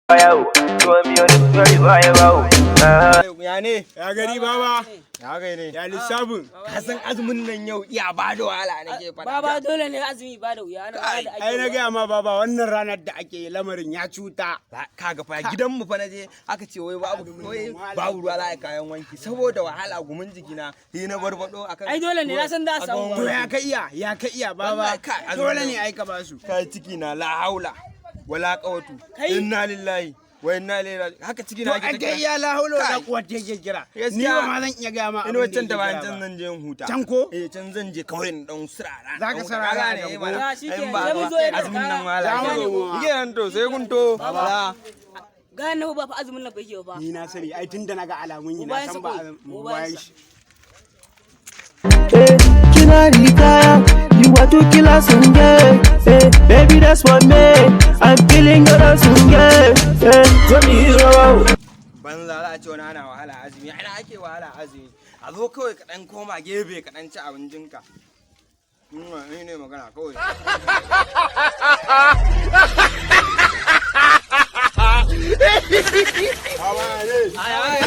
Ya ne? Ya gari, baba? Ya kai ne? Ya lissafin? Ka san azumin nan yau iya ba da wahala nake faɗa. Baba, dole ne azumi ba da wuya ana ba da ake. Ai na gaya ma, baba, wannan ranar da ake yi lamarin ya cuta. Kaga fa gidan mu fa naje aka ce wai babu, wai babu ruwa za a yi kayan wanki saboda wahala, gumin jikina sai na barbado akan. Ai dole ne, na san za a samu. To ya ka iya, ya ka iya, baba? Wallahi, kai, azumin Dole nan. ne ai ka basu. Kai, ciki na la haula wala quwwatu. Kai. Inna lillahi wa inna ilaihi raji'un, haka ciki To na ai kai ya la haula wala quwwata yake kira. Ni Gaskiya. ba ma zan iya gaya ma Ina abin da wancan da yake bayan kira can ba. zan je in huta. Can ko? Eh, can zan je kawai in dan sirara. Za ka sirara a can ko? Ya, shi In kenan. ba Sai mun zo yadda azumin nan kaya. wala. Za mu zo mu ma. Kenan to sai kun to. Baba. Gane ba fa azumin nan ba yake ba. Ni na sani ai, tunda naga alamun yi Mu na bayan san sa ba kawai. mu Mu bayan bayan sa. shi. Hey, kina kaya, you want to kill us, yeah. Hey, baby, that's what me. I'm feeling good, yeah. Hey, zo mu yi rawa. Banza, za a ce wani ana wahala azumi, ana ake wahala azumi. A zo kawai ka dan koma gefe ka dan ci abincinka. Ni ne magana kawai. Baba ne. Ai ai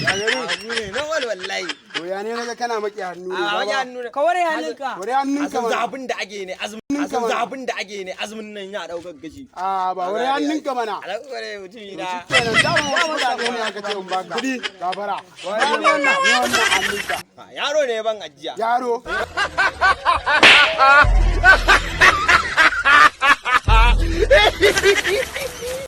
ai ne na wal wallahi. To ya ne naga kana maki hannu ne, A baba? wajen hannu ne. Ka ware hannunka. Ware hannunka Asan mana. zafin da ake ne azumin, asan zafin da ake ne azumin nan ya daukar gashi. A ba, ware hannunka mana. Alaƙware mutum da. Kenan dama wasu kuɗaɗe ne aka ce in baka. Kuɗi. Gafara. Wani wannan, ne wannan hannunka. Yaro ne ban ajiya. Yaro.